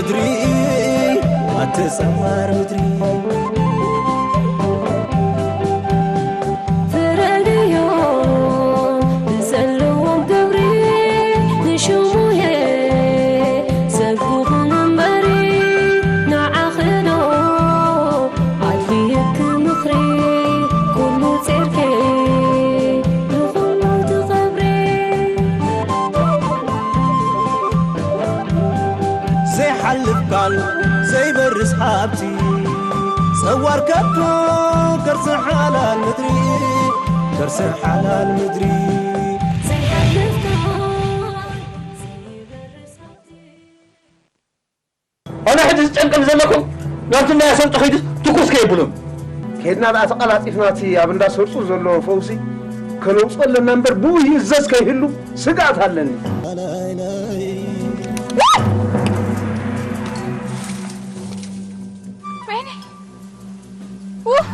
ምድሪ ኣተሰማር ምድሪ ፍረድዮ ንዘለዎም ግብሪ ንሽሙሄ ሰብ ይኹን እምበሪ ንዓኽዶ ኣድልየኪ ምኽሪ ኩሉ ጼርኬ ንኹሉ ትኸብሪ። ዘይሓልፍ ቃል ዘይበርስ ሃብቲ ጸዋር ከቶ ከርሰ ሓላል ምድሪ ከርሰ ሓላል ምድሪ ዘይሓልፍ ቃል ዘይበርስ ሃብቲ ኣነ ሕጂ ዝጨንቀኒ ዘለኩም ናብቲ ናይ ኣሰልጦ ከይዱ ትኩስ ከየብሎም። ከይድና ደኣ ተቐላጢፍና እቲ ኣብ እንዳ ሰርጹ ዘሎ ፈውሲ ከነውጽኦ ኣለና እምበር ብኡ ይእዘዝ ከይህሉ ስግኣት ኣለኒ። ወይኔ ውህ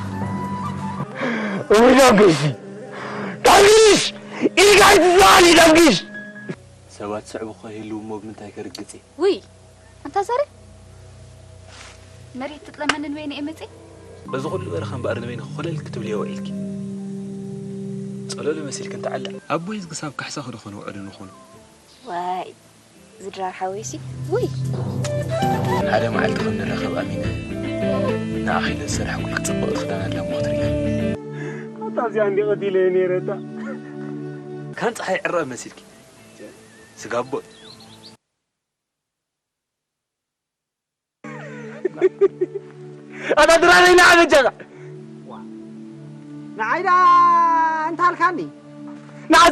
እውይ ዳንግሽ ዳንግሽ ኢልካ ኣይትዘዋል ዳንግሽ ሰባት ስዕቡ ከይህልው እሞ ብምንታይ ከርግጽ እየ? ውይ ኣንታ ዛረ መሬት ትጥለመንን ወይነ እየ መጽእ። በዚ ኩሉ በረኻ እምበኣር ንበይንኺ ኮለል ክትብልዮ ውዒልኪ። ጸሎሎ መሲልኪ እንተዓለ ኣቦይስ ክሳብ ካሕሳ ክደኾን ውዕሉ ንኾኑ። ዋይ እዚ ድራር ሓወይሲ ውይ። ሓደ መዓልቲ ከም ንራኸብ ኣሚነ ንዓኺ ኢለ ዝሰራሕኩልኪ ጽብቕቲ ክዳን ኣላ እሞ ክትርእያ። ኣታ እዚኣ እንዲ ቀቲለየ ነይረ እታ። ካን ጸሓይ ዕረቐ መሲልኪ። ስጋቦ። ኣታ ድራረይ ንዓ በጃኻ። ንዓይ ደኣ እንታልካኒ? ንዓ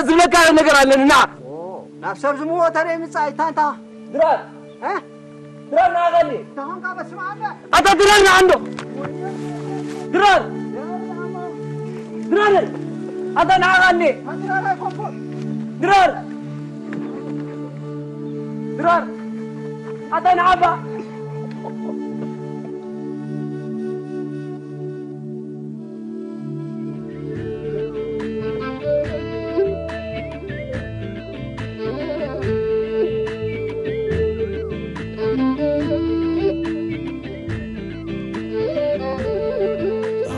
ዝብለካ ነገር ኣለኒ ንዓ። ናብ ሰብ ዝምዎ ተርኢ ምጻእ ይታንታ። ድራር ድራር ንዓኻ እንዴ? ኣታ ድራር ንዓ እንዶ ድራር ድራር ኣታ ንዓኻ እንዴ? ድራር ድራር ኣታ ንዓባ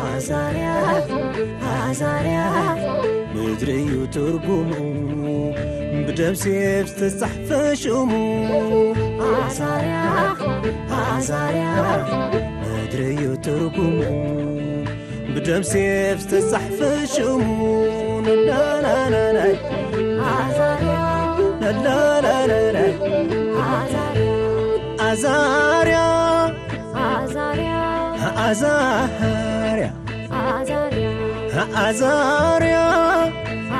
ኣዛርያ ኣዛርያ ምድሪ እዩ ትርጉሙ ብደም ሴፍ ዝተጻሕፈ ሽሙ ኣዛርያ ኣዛርያ ምድሪ እዩ ትርጉሙ ብደም ሴፍ ዝተጻሕፈ ሽሙ ነላላላላይ ኣዛርያ ነላላላላይ ኣዛርያ ኣዛርያ ኣዛርያ ኣዛርያ ኣዛርያ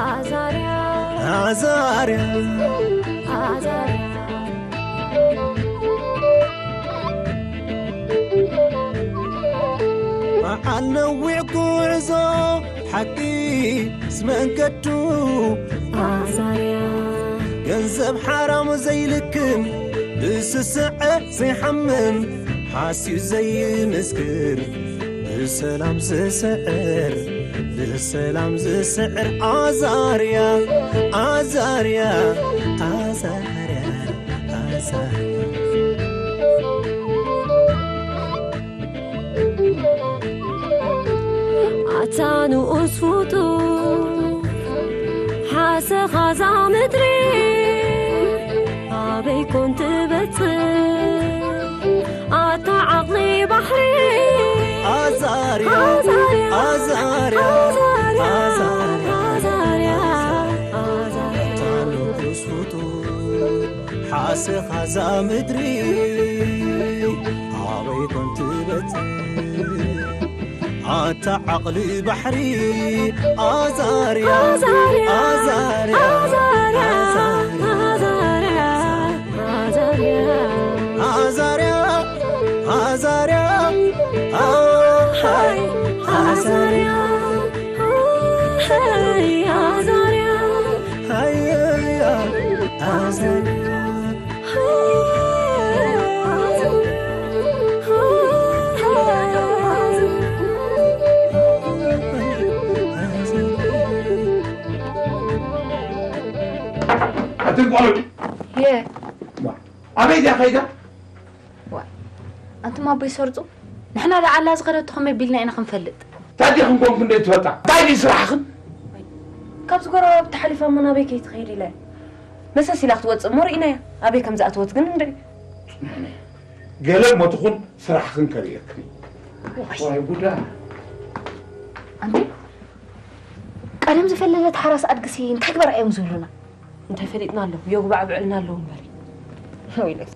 ኣዛርያ ኣዛርያ ኣዛርያ በዓል ነዊዕ ጉዕዞ ሓቂ ዝመንገዱ ኣዛርያ ገንዘብ ሓራም ዘይልክም ብስስዐ ዘይሓምም ሓስዩ ዘይምስክር ብሰላም ዝስዕር ብሰላም ዝስዕር ኣዛርያ ኣዛርያ ኣዛርያ ኣዛርያ ኣታ ንኡስ ፍጡር ሓሰኻ እዛ ምድሪ ኣበይ ኮን ትበጽሕ ኣታ ዓቕሊ ባሕሪ ኣዛርያ ኣዛርያ ኣዛርያ ኣዛርያ ኣዛርያ ኣታ ንኡስ ፍጡር ሓሰኻ እዛ ምድሪ ኣበይ ኮን ትበጽሕ ኣታ ዓቕሊ ባሕሪ ኣዛርያ ኣዛርያ ኣዛርያ ኣዛርያ ኣዛርያ ኣዛርያ ኣዛርያ ኣዛርያ ኣዛርያ ኣዛርያ ኣትን ቆልዑ ኣበይ ድያ ከይዳ? ኣቦይ ሰርጹ፣ ንሕና ደኣ ዓላ ዝኸደቶ ከመይ ቢልና ኢና ክንፈልጥ? እንታይ ዲኽን ኮንኩ እንደ ትፈልጣ? እንታይ ድዩ ስራሕኽን? ካብዚ ጎረባብቲ ሓሊፋ እሞ ናበይ ከይትኸይድ ኢለ። መሰስ ኢላ ክትወጽእ እሞ ርኢናያ። ኣበይ ከም ዝኣተወት ግን ንርኢ። ገለ እሞ ትኹን ስራሕኽን ከርእየክን። ዋይ ጉዳ። ኣንተ ቀደም ዝፈለለት ሓራስ ኣድግሲ እንታይ ግበራ እዮም ዝብሉና? እንታይ ፈሊጥና ኣለዉ? የጉባዕ ብዕልና ኣለዉ እምበር። ወይለይ።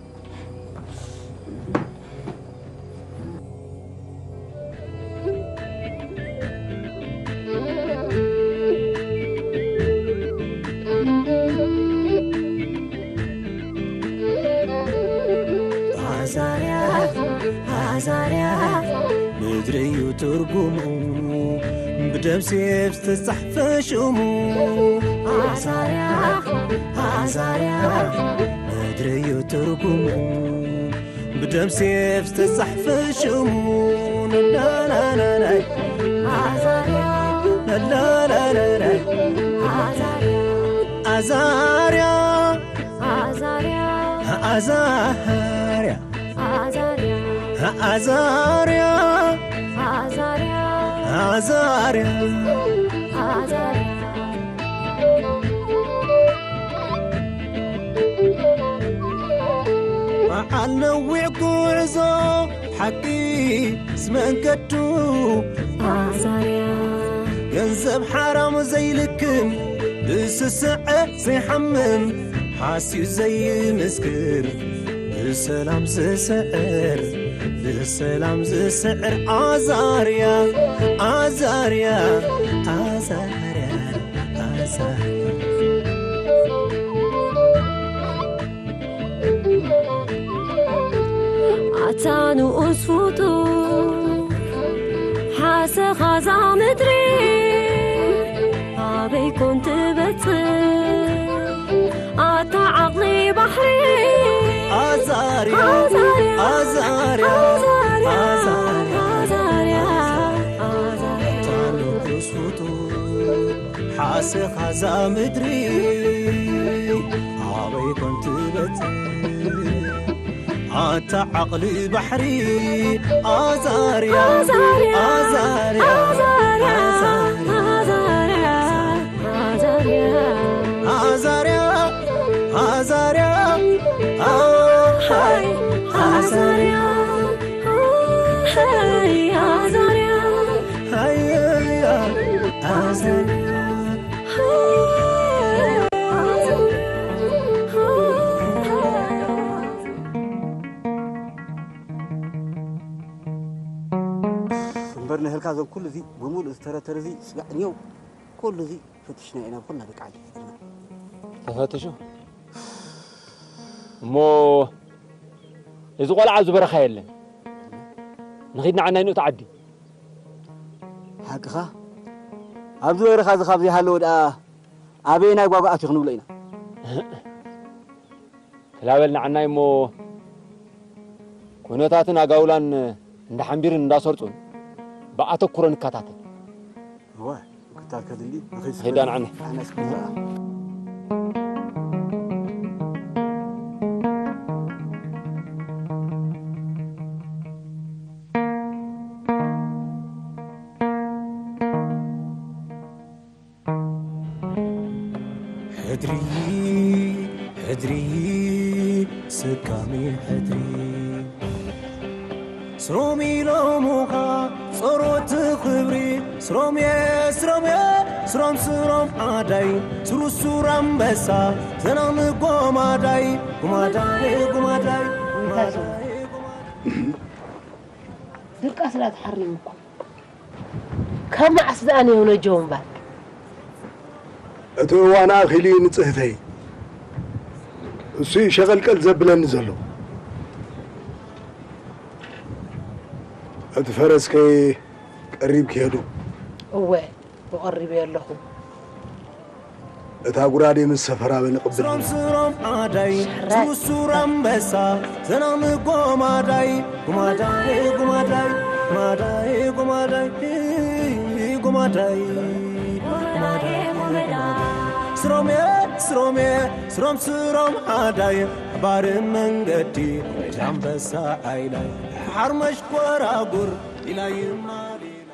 ኣዛርያ ኣዛርያ ምድሪ እዩ ትርጉሙ፣ ብደም ሴፍ ዝተጻሕፈ ሽሙ። ኣዛርያ ኣዛርያ ምድሪ እዩ ትርጉሙ፣ ብደም ሴፍ ዝተጻሕፈ ሽሙ። ናናናናይ ኣዛርያ ናናናናይ ኣዛርያ ኣዛርያ ኣዛርያ ኣዛርያ ኣዛርያ ኣዛርያ ኣዛርያ ኣዛርያ ኣዛርያ በዓል ነዊሕ ጉዕዞ ሓቂ ስመንገዱ ኣዛርያ ገንዘብ ሓራም ዘይልክም ብስስዐ ዘይሓምም ሓስዩ ዘይምስክር ብሰላም ዝስዕር ብሰላም ዝስዕር ኣዛርያ ኣዛርያ ኣዛርያ ኣዛርያ ኣታ ንኡስ ፍጡር ሓሰኻ እዛ ምድሪ ኣበይ ኮን ትበጽሕ? ኣታ ዓቕሊ ባሕሪ ኣዛርያ ኣዛርያ ኣዛርያ ኣዛርያ ኣዛርያ ኣዛርያ ኣታ ንኡስ ፍጡር ሓሰኻ እዛ ምድሪ ኣበይ ኮን ትበጽሕ? ኣታ ዓቕሊ ባሕሪ ኣዛርያ ኣዛርያ ኣዛርያ ኣዛርያ ኣዛርያ ኣዛርያ ኣዛርያ ኣሃይ ኣዛርያ ኣሃይ ኣዛርያ ኣሃይ ኣዛርያ እምበር ንህልካ ዞም ኩሉ እዚ ብምሉእ ዝተረተረ እዚ ስጋዕ እኒኦ ኩሉ እዚ ፈትሽና ኢና ብኩልና ደቂ ዓዲ። ተፈትሹ እሞ እዚ ቆልዓ ኣብዚ በረኻ የለን። ንኺድ ንዓናይ ንእቱ ዓዲ። ሓቅኻ ኣብዚ በረኻ እዚ ካብ ዘይሃለወ ደኣ ኣበየናይ ጓጓ ኣትዩ ክንብሎ ኢና። ክላበል ንዓናይ እሞ ኩነታትን ኣጋውላን እንዳሓንቢርን እንዳሰርጹን ብኣተኩሮ ንከታተል። እወ፣ ምክታተል እንዲ ንኸይስፈል ኸይዳ ንዓና። ኣነስ ክዛኣ። ሕድሪ ሕድሪ ስካሚ ሕድሪ ስሮም ኢሎሙኻ ጸሮት ክብሪ ስሮም እየ ስሮም እየ ስሮም ስሮም ዓዳይ ስሩሱር ኣንበሳ ዘናሚ ጎማዳይ ጉማዳይ ጉማዳይ ጉማዳይ ጉማዳይ ድቃስ ላ ትሓርም እኮ ካብ መዓስ ደኣ ነየው ነጀው እምበር እቲ እዋን ኣኺሉ እዩ ንጽህተይ እሱ እዩ ሸቐልቀል ዘብለኒ ዘሎ እቲ ፈረስከይ ቀሪብ ክሄዱ እወ ብቐሪበዮ ኣለኹ እታ ጉራዴ ምስ ሰፈራ በሊ ቅብል ስሮም ስሮም ዓዳይ ሱሱር ኣንበሳ ዘናሚ ጎማዳይ ጉማዳይ ጉማዳይ ጉማዳይ ጉማዳይ ጉማዳይ ጉማዳይ ስሮሜ ስሮሜ ስሮም ስሮም ዓዳይ ባር መንገዲ ጃምበሳ ዓይላይ ሓርመሽ ኮራጉር ኢላ ይማሊላ።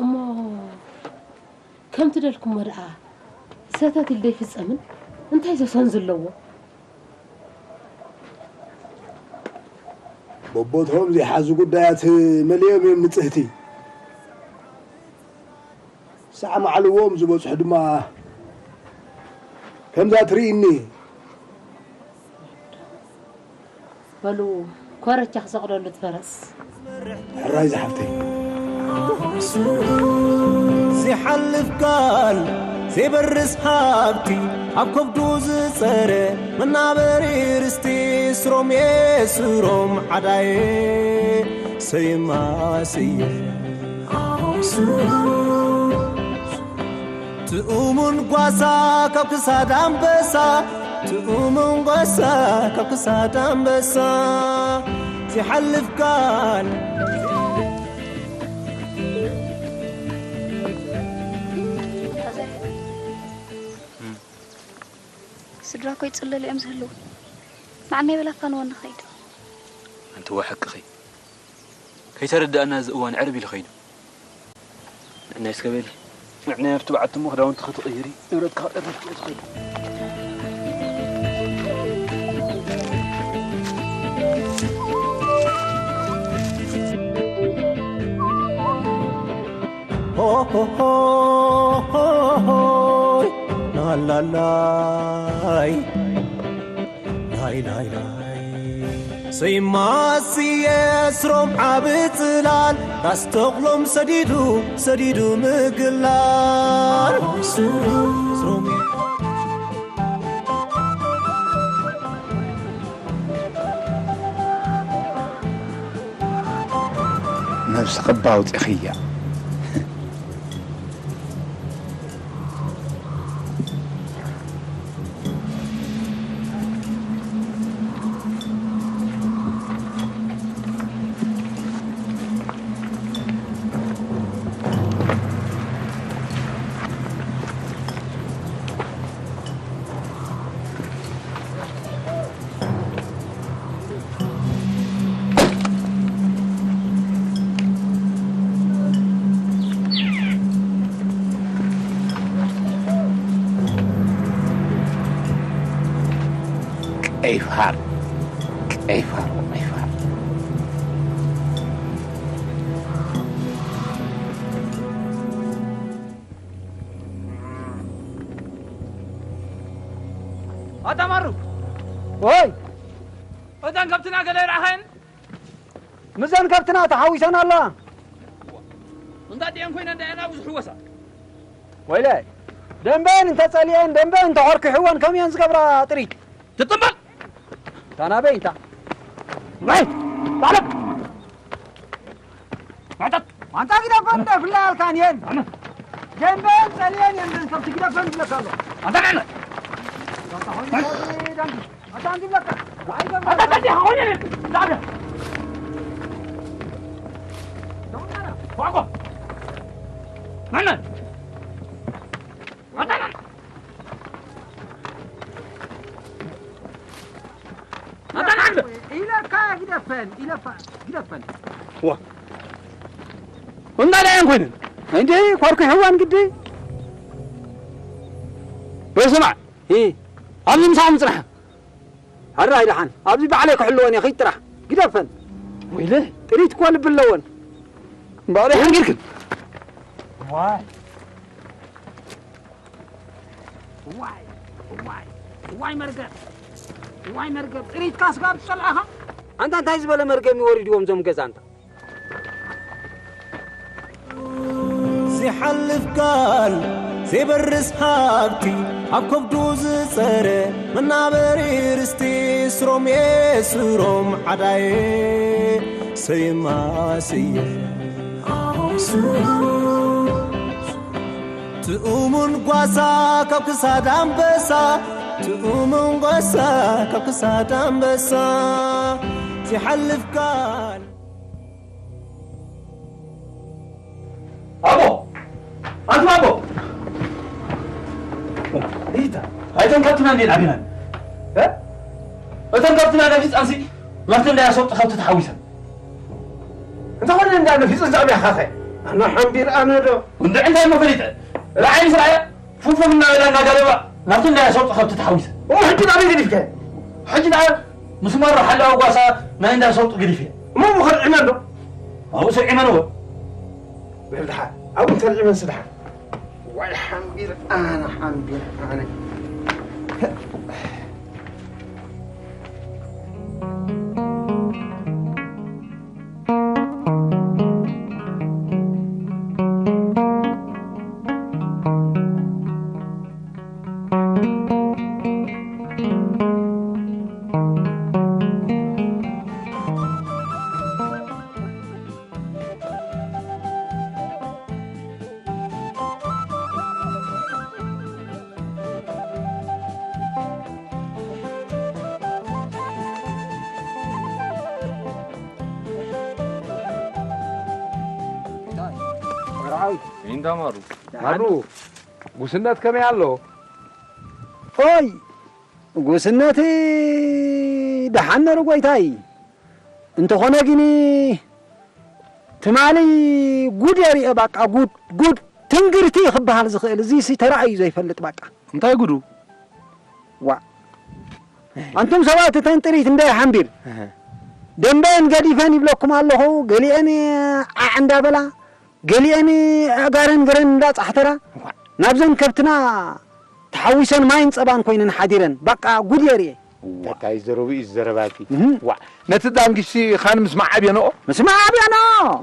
እሞ ከም ትደልኩሞ ደኣ ሰተት ኢሉ ዶ ይፍጸምን? እንታይ ዘሰን ዘለዎ? በቦትኦም ዘይሓዙ ጉዳያት መሊኦም እዮም ንጽህቲ። ሳዕ ማዕልዎም ዝበጽሑ ድማ ከምዛ ትርእይኒ። በሉ ኮረቻ ክሰቕለሉ ትፈረስ። ሕራይ ዝሓፍተይ። ዘይሓልፍ ቃል ዘይበርስ ሃብቲ ኣብ ከብዱ ዝጸረ መናበሪ ርስቲ ስሮም እየ ስሮም ዓዳየ ሰይማ ስየ ትእሙን ጓሳ ካብ ክሳድ ኣንበሳ ትእሙን ጓሳ ካብ ክሳድ ኣንበሳ ዘይሓልፍ ቃል ስድራ እኮ ይጽለሉ እዮም ዝህልዉ። ንዓና ይበላካ ንወ ንኸይድ። ኣንቲ እዋ ሓቅኺ። ከይተረዳእና እዚ እዋን ዕርብ ኢሉ ኸይዱ። ንዕናይ እስከ በሊ። ንዕናይ ኣብቲ በዓቲ እሞ ክዳውንቲ ክትቕይሪ ንብረትካ ክጠርነፍኪ እየ ዝኸይድ። ሆሆሆሆሆይ ናላላይ ናይ ናይ ናይ ሰይማስ የስሮም ዓቢ ጽላል ራስ ተኽሎም ሰዲዱ ሰዲዱ ምግላል ስሮም ነብስኺ እባ ኣውጺኽያ። ቀይ ፋር ቀይ ፋር ቀይ ፋር ኣታ ማሩ ወይ እተን ከብትና ገለ ይረኣኻየን? ምዘን ከብትና ተሓዊሰን ኣለዋ። እንዳ ድየን ኮይነን ዳየና ብዙሕ ወሳ ወይለ ደንበን እንተጸልየን ደንበ እንተኾርኪሕወን ከምየን ዝገብራ ጥሪት ትጥምበል ታናበይ እንታ ናይ ባለብ ማዕጠጥ ማንታ ግደፈን ደፍላ ያልካን የን ደንበን ጸልየን የን ከብት ግደፈን ብለካ ኣሎ ኣንታ ናነ ኣታ ሆይ ደንብ ኣታ እንዲ ብለካ ኣይገባ ኣታ እንዲ ሆይ ዳደ ዋቆ ናነ ኣታ ናነ ኣታ ናነ ኢለካ ግደፈን ኢለካ ግደፈን ዋ እንዳ ዳያን ኮይነን እንዴ ኳርኩ ሕዋን ግዲ በስማዕ እ ኣብዚ ምሳኹም ጽናሕ ሕራይ ደሓን ኣብዚ ባዕለይ ክሕልወን እየ ኺድ ጥራሕ ግደፈን ወይለ ጥሪት እኮ ልቢ ኣለወን እምበኣር ሓንጊርክን ዋይ ዋይ ዋይ ዋይ መርገም ዋይ መርገም ጥሪትካ ስጋብ ዝጸልኣኻ ኣንታ እንታይ ዝበለ መርገም እዩ ወሪድዎም ዞም ገዛ ኣንታ ዘይሓልፍ ቃል ዘይበርስ ሃብቲ ኣብ ከብዱ ዝጸረ መናበሪ ርስቲ ስሮም እየ ስሮም ዓዳየ ሰይማስየ ትእሙን ጓሳ ካብ ክሳድ ኣንበሳ ትእሙን ጓሳ ካብ ክሳድ ኣንበሳ ዘይሓልፍ ቃል ኣቦ ኣንቱም ኣቦ ሪታ ኣይተን ከብትና እንዴ ዓቢናን እተን ከብትና ነፊስ ኣንሲ ናብቲ እንዳ ሰውጥ ከብቲ ተሓዊሰን። እንታይ ኾነ እንዳ ነፊጽ ዛዕባ ኢኻ ኸ? ኣነ ሓምቢር ኣነ ዶ? እንድዒ እንታይ እሞ ፈሊጠ? ርኣይ ምስ ረኣየ ፉፉ እናበላ እናጋለባ ናብቲ እንዳ ሰውጥ ከብቲ ተሓዊሰን። እሞ ሕጂ ናበይ ገዲፍካዮ? ሕጂ ደኣ ምስ ማሮ ሓለዋ ጓሳ ናይ እንዳ ሰውጥ ገዲፈ። እሞ ብኸርዒመ ኣሎ። ኣብኡ ስርዒመንዎ። በል ደሓን፣ ኣብኡ እንተርዒመንሲ ደሓን። ዋይ ሓምቢር ኣነ፣ ሓምቢር ኣነ። መርዓዊ። ኢንዳ ማሩ። ማሩ፣ ጉስነት ከመይ ኣሎ? ኦይ፣ ጉስነት ደሓን ነሩ ጎይታይ። እንተኾነ ግን ትማሊ ጉድ የርእየ፣ ባቃ ጉድ፣ ጉድ፣ ትንግርቲ ክበሃል ዝኽእል፣ እዚሲ ተራእዩ ዘይፈልጥ ባቃ። እንታይ ጉዱ? ዋ። ኣንቱም ሰባት እተን ጥሪት እንደ ሓምቢር። እህ። ደንበየን ገዲፈን ይብለኩም ኣለኹ፣ ገሊአን ዓዕ እንዳበላ፣ ገሊአን ኣእጋረን ገረን እንዳጻሕተራ፣ ዋ። ናብዘን ከብትና ተሓዊሰን ማይን ጸባን ኮይነን ሓዲረን። ባቃ ጉድ የርእየ። እንታይ ዘረቡ እዩ ዘረባቲ? እህ። ዋ፣ ነቲ ዳንግሽቲ ኻን ምስ መዓብየንኦ? ምስ መዓብየንኦ!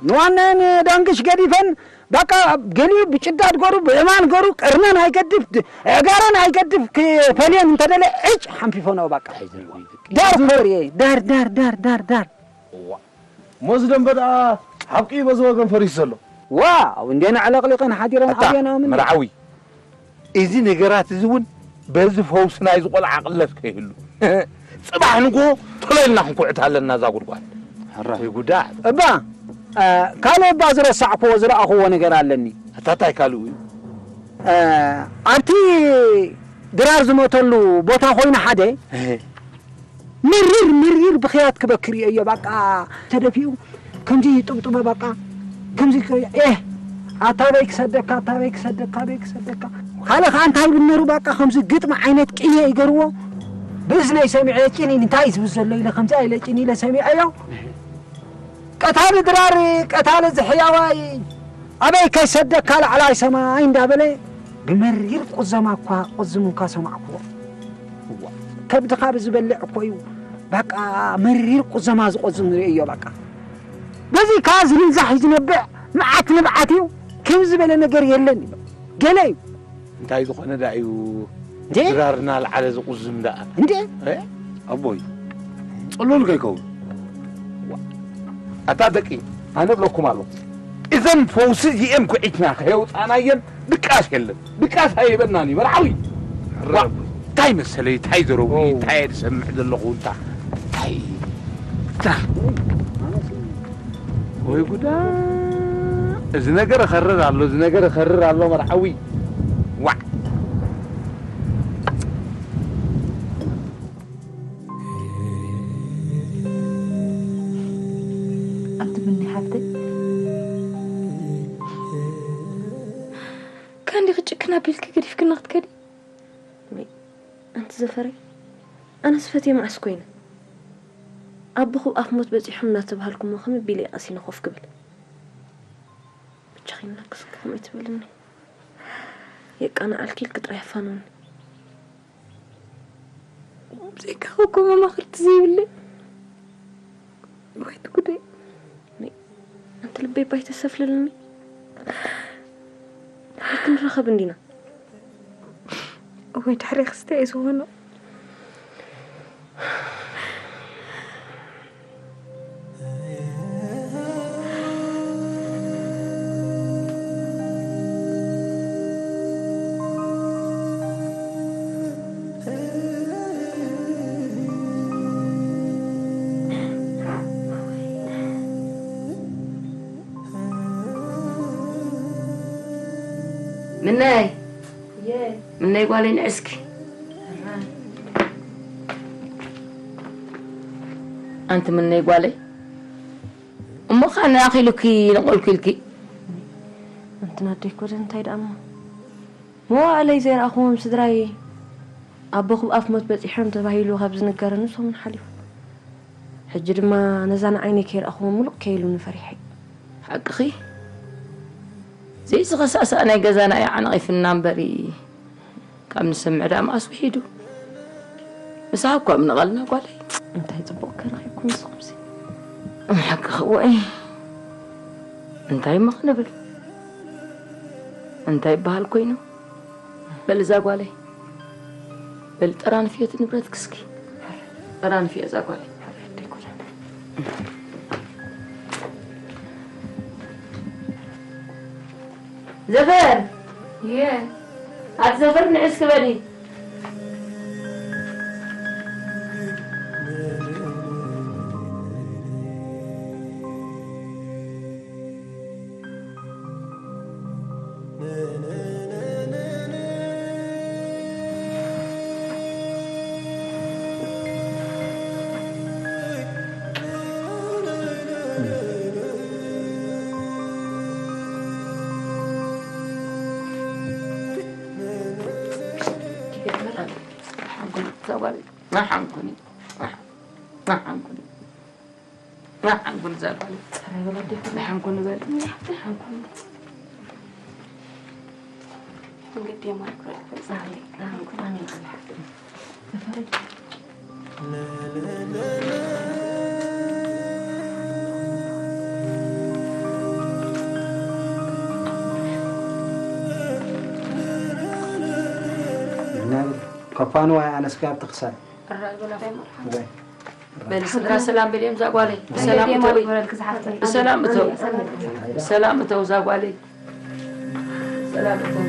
ንዋናየን ዳንግሽ ገዲፈን፣ ባቃ ገሊኡ ብጭዳድ ገሩ፣ ብእማን ገሩ፣ ቀርነን ኣይገድፍ፣ ድ-፣ ኣእጋረን ኣይገድፍ፣ ክፈልየን እንተደለ፣ ዕጭ ሓንፊፈንኦ ባቃ። እንታይ ዘረቡ እዩ ደቂ? ዳር ኮርየ፣ ዳር፣ ዳር፣ ዳር፣ ዳር፣ ዳር። እዋ። እሞ እዚ ደንበ ደኣ ሓቂ በዚ ወገን ፈሪሱ ዘሎ። ዋው፣ እንዴ ነዕለቕሊቐን ሓዲረን ኣታ፣ ኣብየን ኣምን። መርዓዊ፣ እዚ ነገራት እዚ እውን በዚ ፈውሲ ናይዚ ቆልዓ ቅለት ከይህሉ። ጽባሕ ንግሆ ቶሎ ኢልና ክንኩዕት ኣለና እዛ ጉድጓድ። ሕራይ። ወይ ጉዳት። እባ፣ እ፣ ካልእ እባ ዝረሳዕክዎ ዝረኣኽዎ ነገር ኣለኒ። ኣታ ታይ ካልኡ እዩ? እ፣ ኣብቲ ድራር ዝሞተሉ ቦታ ኮይኑ ሓደ፣ እህ። መሪር፣ መሪር ብኽያት ክበክር እየ፣ እዮ፣ በቃ፣ ተደፊኡ፣ ከምዚ ይጥብጥቦ፣ በቃ፣ ከምዚ ክ-፣ ኤህ፣ ኣታ በይ ክሰደካ፣ ኣታ በይ ክሰደካ፣ በይ ክሰደካ። ካልእ ኸዓ እንታይ ይብል ነይሩ፣ በቃ፣ ከምዚ ግጥሚ ዓይነት ቅኔ ይገርዎ። ብእዝነይ ሰሚዐ፣ ጭኒን እንታይ ዝብል ዘሎ ኢለ፣ ከምዚ ኢለ ጭኒ ኢለ ሰሚዐዮ። ቀታሊ ድራር፣ ቀታሊ ዝሕያዋይ፣ ኣበይ ከይሰደካ ላዕላይ ሰማይ እንዳበለ ብመሪር ቁዘማ እኳ ቁዝሙ እኳ ሰማዕክዎ። እዋ፣ ከብድኻ ብዝበልዕ እኮ እዩ፣ በቃ መሪር ቁዘማ ዝቆዝም ንርእዮ። በቃ በዚ ከኣ ዝንዛሕ እዩ ዝነብዕ፣ መዓት ንብዓት እዩ፣ ከም ዝበለ ነገር የለን እዩ። ገለ እዩ። እንታይ ዝኾነ ደኣ እዩ እንዴ? ድራር እናልዓለ ዝቑዝም ደኣ? እንዴ? እ? ኣቦይ፣ ጽሉል ከይከውን። ዋ፣ ኣታ ደቂ፣ ኣነ እብለኩም ኣለኹ፣ እዘን ፈውሲ እዚኤን ኩዒትና ከየውጻእናየን ድቃስ የለን። ድቃስ ኣይህበናን እዩ፣ መርዓዊ። ሕራይ ዋ፣ ኣቦይ። እንታይ መሰለይ፣ እንታይ ዘረቡ፣ ኦ። እንታይ እየ ዝሰምዕ ዘለኹ፣ እንታ፣ እንታይ፣ እንታ። ወይ ጉዳ! እዚ ነገር ይኸርር ኣሎ፣ እዚ ነገር ይኸርር ኣሎ መርዓዊ። ዋዕ! ኣንቲ ብኒ ሓፍተይ፣ ካንዲ ክጭክን ኣቢልኪ ገዲፍክና ክትከዲ? ወይ፣ ኣንቲ ዘፈረይ፣ ኣነስ ፈትየ መዓስ ኮይነ? ኣቦኹም ኣፍ ሞት በጺሖም እናተባሃልኩሞ ከመይ ቢለ ቀሲነ ኮፍ ክብል? ብቻኺ እናክስኪ ከመይ ትብልኒ? የቃንዓልኪ ኢልኪ ጥራይ ኣፋንውኒ። ብዘይካኺ እኮ መማኽርቲ ዘይብለይ። ወይ እቲ ጉደይ። ነይ፣ ኣንቲ ልበይ ባይ ተሰፍልልኒ። ክንራኸብ እንዲና። እወ፣ ድሕሪ ክስተ እየ ዝኾኖ። ምነይ፣ እየ። ምነይ ጓለይ ንዕስኪ። ሕራይ። ኣንቲ ምነይ ጓለይ፣ እሞ ኸኣ ንኣኺሉኪ ነቐልኩ ኢልኪ? ኣንቲ ናደይ ኮደ እንታይ ደኣ እሞ? መዋእለይ ዘይረኣኹዎም ስድራይ ኣቦኹም ኣፍ ሞት በጺሖም ተባሂሉ ካብ ዝንገረኒ ሰሙን ሓሊፉ። ሕጂ ድማ ነዛ ንዓይነይ ከይረኣኹዎም ምሉቕ ከይሉኒ ፈሪሐ። ሓቅኺ? ዘይዝኸሳሳእ ናይ ገዛና እዩ ዓነቒፍና እምበሪ፣ ካብ ንሰምዕ ደኣ መኣስ ውሒዱ። ምሳሕ እኳ ምነቐልና ጓለይ። እንታይ ጽቡቕ ከረኺብኩም ንስኹምሲ? ሓቅኺ ውዒ። እንታይ እሞ ክንብል? እንታይ ይበሃል ኮይኑ? በል እዛ ጓለይ፣ በል ጠራንፍዮ እቲ ንብረትኪ እስኪ። ጠራንፍዮ እዛ ጓለይ። ዘፈር! እየ። ኣቲ ዘፈር ንዕስ ክበሊ። ደሓን ኩን እዛ ጓል። ደሓን ኩን በል። ደሓን ኩን። መንገዲ የማን ኩን። ካብ ፋንዋ ኣነስ ካብ ተኽሳል። እራይ በላ። እራይ። በል ስድራ ሰላም በልዮም እዛ ጓለይ። ብሰላም እተው። ብሰላም እተው። ብሰላም እተው እዛ ጓለይ። ሰላም እተው።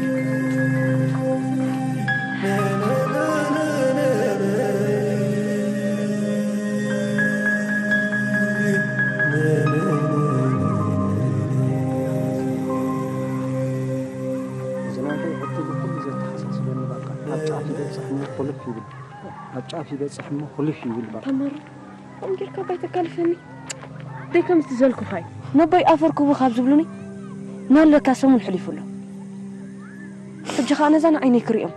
እዚ ናተይ ዕድል ኩሉ ዘተሓሳስበኒ በቃ ኣብ ጫፍ ይበጽሕ እሞ ኩልፍ ይብል። ኣብ ጫፍ ይበጽሕ እሞ ኩልፍ ይብል በቃ። ተማሩ፣ ከምኡ ጌርካ ባይ ተካልፈኒ። ደይ ከምቲ ዘልኩኻይ። ነቦይ ኣፈር ኩቡ ካብ ዝብሉኒ ናለካ ሰሙን ሕሊፉ ኣሎ። ሕጂ ኸኣ ነዛ ንዓይነይ ክሪኦም።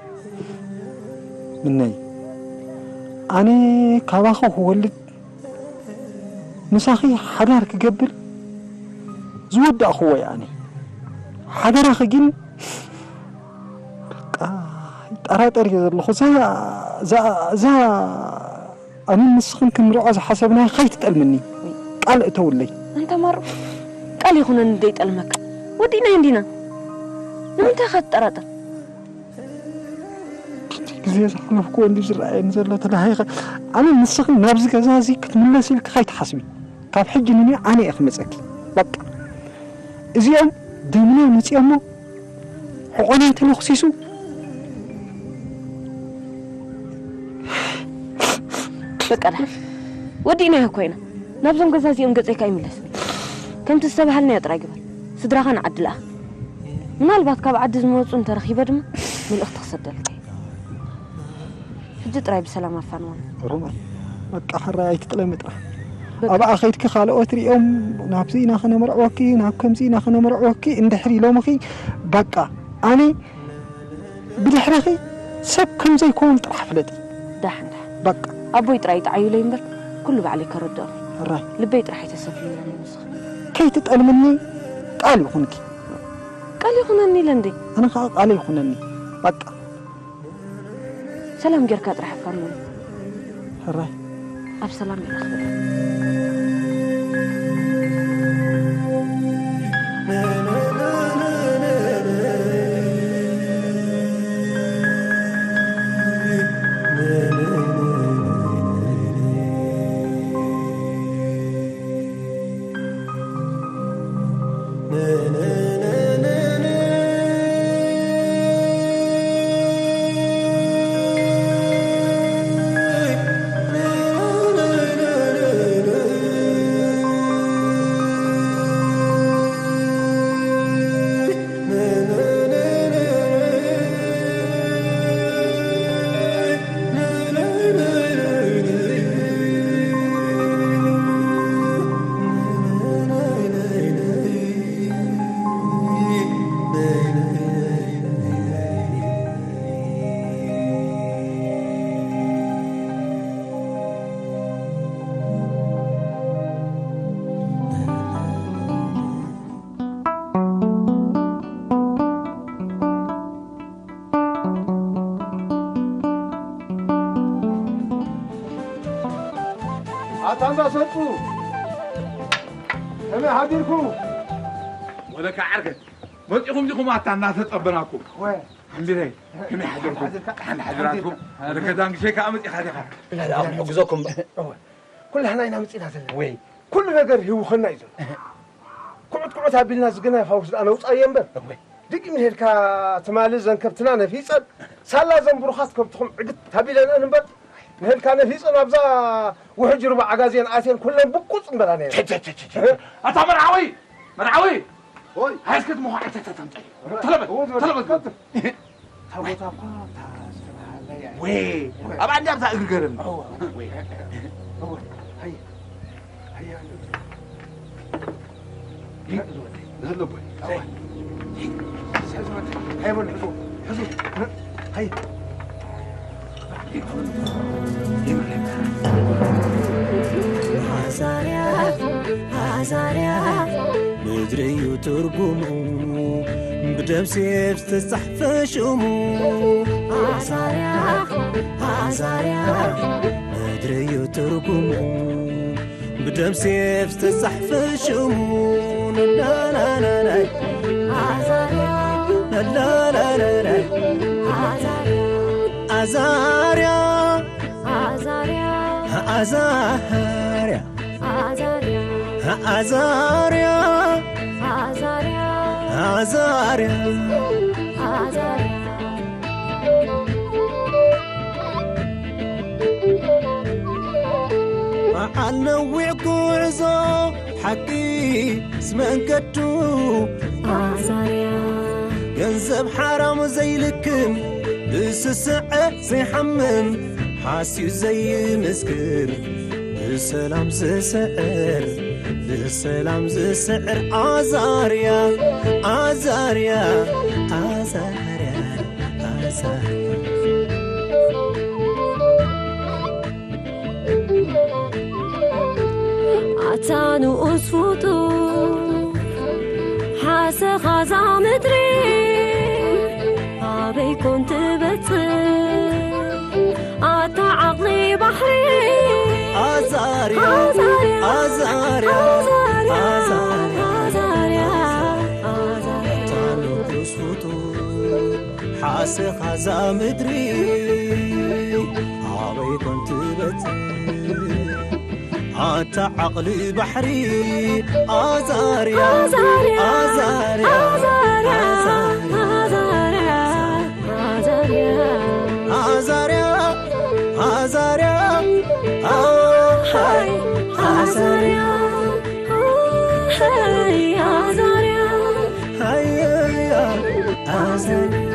ምነይ፣ ኣነ ካባኹ ክወልድ ምሳኺ ሓዳር ክገብር ዝወዳእኽዎ እየ ኣነ። ሓደራኺ ግን በቃ ይጠራጠር እየ ዘለኹ። እዛ፣ እዛ፣ እዛ ኣነ ንስኽን ክንርዖ ዝሓሰብናዮ ከይትጠልምኒ ቃል እተውለይ። ኣንታ ማሩ፣ ቃል ይኹነኒ ደይጠልመካ። ወዲእና እንዲና። ንምንታይ ኢኻ ትጠራጠር? ግዜ ዝሓለፍኩዎ እንዲ ዝረኣየኒ ዘሎ ተዳሂኸ። ኣነ ንስኽን ናብዚ ገዛ እዚ ክትምለስ ኢልኪ ከይትሓስቢ። ካብ ሕጂ ንንዮ ኣነ እየ ክመጸኪ። በቃ። እዚኦም ደምና መጺኦሞ ሕቆና ተለኩሲሱ። በቃ ደሓን። ወዲእናዮ እኮ ኢና። ናብዞም ገዛ እዚኦም ገጸይ ከይምለስ። ከምቲ ዝተባሃልናዮ ጥራይ ግበር። ስድራኻ ንዓዲ ለኣኽ። ምናልባት ካብ ዓዲ ዝመጹ እንተረኺበ ድማ መልእኽቲ ክሰደልካ እየ። ሕጂ ጥራይ ብሰላም ኣፋንወኒ። ሮማን፣ በቃ ሕራይ ኣይትጥለሚ ጥራሕ። በቃ። ኣብኣ ኸይድኪ ካልኦት ሪኦም ናብዚ ኢና ከነመርዕወኪ፣ ናብ ከምዚ ኢና ከነመርዕወኪ እንድሕር ኢሎምኺ፣ በቃ ኣነ ብድሕረኺ ሰብ ከም ዘይኮን ጥራሕ ፍለጢ። ዳሕን ዳሕን። በቃ። ኣቦይ ጥራይ ይጥዓዩለይ እምበር፣ ኩሉ ባዕለይ ከረድኦም። ሕራይ። ልበይ ጥራሕ ኣይተሰፍይለኒ ንስኺ። ከይትጠልምኒ ቃል ይኹንኪ። ቃል ይኹነኒ ኢለ እንዴ? ኣነ ኸኣ ቃል ይኹነኒ። በቃ። ሰላም ጌርካ ጥራሕ ኣፋንወኒ። ሕራይ። ኣብ ሰላም ይረኽበና። ከመይ ሓዲርኩም? ወለካ ዓርከ መፂኹም ዲኹም ኣታ እናተፀበናኩም። ወይ ሓምቢረይ ከመይ ሓደርኩም? ሓደርካ? ሓን ሓደራትኩም። ሓደርካ? ረከዳን ግሸይ ከዓ መፂኻ ዲኻ? ኢና ደኣ ክንሕግዘኩም። እወ፣ ኩላህና ኢና መፂና ዘለና። ወይ ኩሉ ነገር ህውኸና እዩ ዘሎ። ኩዑት ኩዑት ኣቢልና ዝገና ፋውስ ደኣ ነውፃዮ እምበር። ወይ ድቂ ምሄድካ ትማሊ ዘንከብትና ነፊፀን ሳላ ዘንብሩኻት ከብትኹም ዕግት ታቢለንአን እምበር ንሄድካ ነፊፀን ኣብዛ ውሕጅ ሩባ ዓጋዜን ኣትየን ኩለን ብቁፅ እምበላ ነይረ። ኣታ መርዓዊ መርዓዊ ኦይ ሃይስከት ምዃ ዕተተ ተምፀ ተለበት ተለበት ታቦታ እኳ ኣብታ ዝተባሃለ እያ። ወይ ኣብ ኣንዲ ኣብዛ እግሪ ገረም እወ፣ እወ፣ እወ፣ ሃየ፣ ሃየ፣ ሃየ፣ ዝህሉ ቦይ፣ እወ፣ ዝህሉ ቦይ፣ ሃየ በሉ፣ ሕዙ፣ ሕዙ፣ ሃየ። ኣዛርያ ኣዛርያ ምድሪ እዩ ትርጉሙ ብደም ሴፍ ዝተጻሕፈ ሽሙ ኣዛርያ ኣዛርያ ምድሪ እዩ ትርጉሙ ብደም ሴፍ ዝተጻሕፈ ሽሙ ናናናናይ ኣዛርያ ናናናናይ ኣዛርያ ኣዛርያ ኣዛርያ ኣዛርያ ኣዛርያ ኣዛርያ ኣዛርያ ኣዛርያ ኣዛርያ በዓል ነዊዕ ጉዕዞ ሓቂ ስመንገዱ ኣዛርያ ገንዘብ ሓራም ዘይልክም ብስስዐ ዘይሓምም ሓስዩ ዘይምስክር ብሰላም ዝስዕር ብሰላም ዝስዕር ኣዛርያ ኣዛርያ ኣዛርያ ኣዛርያ ኣታ ንኡስ ፍጡር ሓሰኻ እዛ ምድሪ ኣበይ ኮን ትበጽሕ ኣታ ዓቕሊ ባሕሪ ኣዛርያ ኣዛርያ ኣዛርያ ኣዛርያ ኣዛርያ ኣዛርያ ኣታ ንኡስ ፍጡር ሓሰኻ እዛ ምድሪ ኣበይ ኮን ትበጽሕ ኣታ ዓቕሊ ባሕሪ ኣዛርያ ኣዛርያ ኣዛርያ ኣዛርያ ኣዛርያ ኣዛርያ ኣዛርያ ኣሃይ ኣዛርያ ኣሃይ ኣዛርያ ኣዛርያ